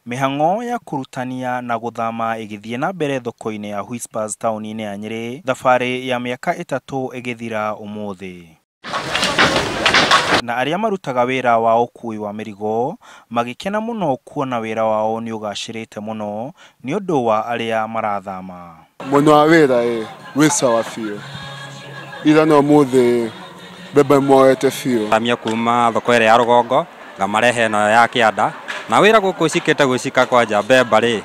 Mĩhang'o ya kũrutania na gũthama ĩgĩthiĩ na mbere thoko-inĩ ya Whispers taũni-inĩ ya Nyĩrĩ, thabarĩ ya mĩaka 3 ĩgĩthira ũmũthĩ. Na arĩa marutaga wĩra wa ũkuui wa mĩrigo magĩkena mũno kuona wĩra wao nĩ ũgacĩrĩte mũno nĩ ũndũ wa arĩa marathama. Mwena wa wĩra wĩ sawa biũ, ira na ũmũthĩ mbembe moete biũ. Thamia kuma thoko ĩrĩa ya rũgongo ngamarehe ĩno ya kĩanda, na wĩra gũkũ ũcikĩte gũcika kwanja mbemba rĩ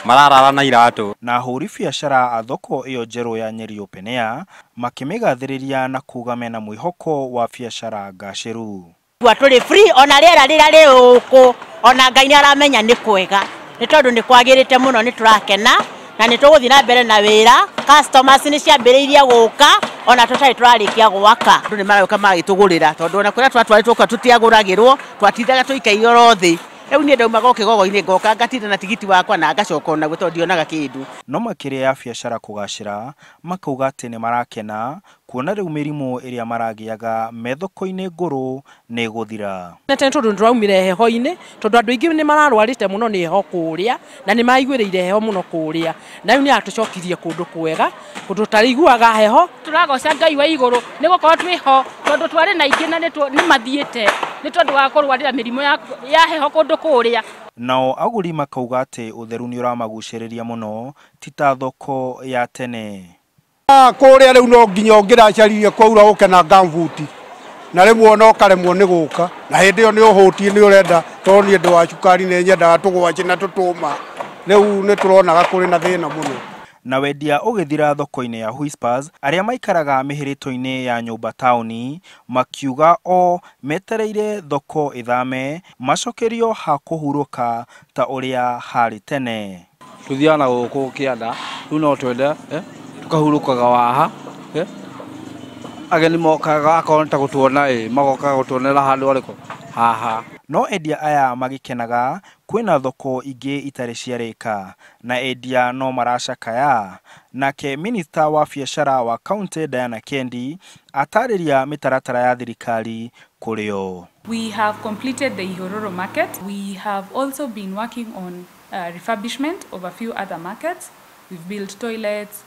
mararara na iratũ. Na ahũri biacara a thoko ĩyo njerũ ya Nyeri Open Air makĩmĩgathĩrĩria na kuga mena mwĩhoko wa biacara ngacĩru. Tũrĩ free ona rĩera rĩrĩa rĩ gũkũ ona Ngai nĩ aramenya nĩ kwega, nĩ tondũ nĩ kwagĩrĩte mũno, nĩ tũrakena na nĩ tũgũthiĩ na mbere na wĩra. Customers nĩ ciambĩrĩirie gũka ona tũtarĩ tũrarĩkia gwaka. Andũ nĩ maroka magĩtũgũrĩra tondũ ona kũrĩa twatwarĩtwo tũtiagũragĩrwo, twatindaga tũikaire oro thĩ. Rĩu niĩ ndaumaga o kĩgogo-inĩ ngoka ngatinda na tigiti wakwa na ngacoka onaguo tondũ ndionaga kĩndũ. No makĩria ya biacara kũgacĩra, makauga atĩ nĩ marakena kuona rĩu mĩrimũ ĩrĩa maragĩaga me thoko-inĩ ngũrũ nĩ ĩgũthira. Tene tondũ nĩtũraumire heho-inĩ, tondũ andũ aingĩ nĩ mararwarĩte mũno nĩ heho kũrĩa na nĩ maiguĩrĩire heho mũno kũrĩa, na rĩu nĩ atũcokirie kũndũ kwega, kũndũ tũtarĩiguaga heho. Tũragoca Ngai wa igũrũ nĩ gũkorwo twĩ ho tondũ twarĩ na aingĩ na nĩ mathiĩte nĩ tondũ wa kũrwarĩra mĩrimũ ya heho kũndũ kũrĩa. Nao agũri makauga atĩ ũtheru nĩ ũramagucĩrĩria mũno ti ta thoko ya tene. Kũrĩa rĩu no nginya ũngĩracaririe kwaura ũke na ngambuti, na rĩmwe ona ũkaremwo nĩ gũka, na hĩndĩ ĩyo nĩ ũhũtiĩ nĩ ũrenda, tondũ niĩ ndĩ wa cukari nĩ nyendaga tũgwacĩ na tũtũma, rĩu nĩ tũronaga kũrĩ na thĩna mũno. Na wendia ũgĩthira thoko-inĩ ya Whispers, arĩa maikaraga mĩhĩrĩto-inĩ ya nyũmba taũni makiuga o metereire thoko ĩthame macokerio ha kũhurũka ta ũrĩa harĩ tene. Tũthiaga na gũkũ kĩanda, rĩu no twende tũkahurũkaga waha, ageni mokaga akorwo nĩ ta gũtuona magokaga gũtuonera handũ arĩkũ haha. No endia aya magĩkenaga kwĩna thoko ingĩ itarĩ ciarĩka na endia no maracakaya. Nake minista wa biacara wa kaunti Diana Kendi atarĩria mĩtaratara ya thirikari kũrĩ o. We have completed the Ihororo market. We have also been working on refurbishment of a few other markets. We've built toilets,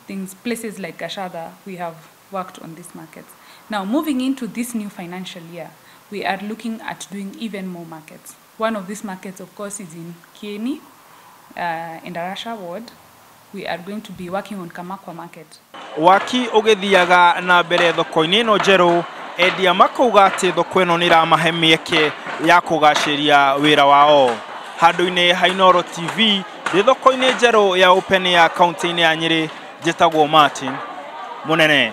things, places like Gashada. We have worked on these markets. Now, moving into this new financial year, we are looking at doing even more markets. One of these markets, of course, is in Kieni, in Darasha ward. We are going to be working on Kamakwa market. Waki ũgĩthiaga na mbere thoko-inĩ ĩno njerũ, endia makauga atĩ thoko ĩno nĩ ĩramahe mĩeke ya kũgacĩria wĩra wao. Handũ-inĩ ha Inooro TV, ndĩ thoko-inĩ njerũ ya Open Air kaunti-inĩ ya Nyĩrĩ, njĩtagwo Martin Mũnene.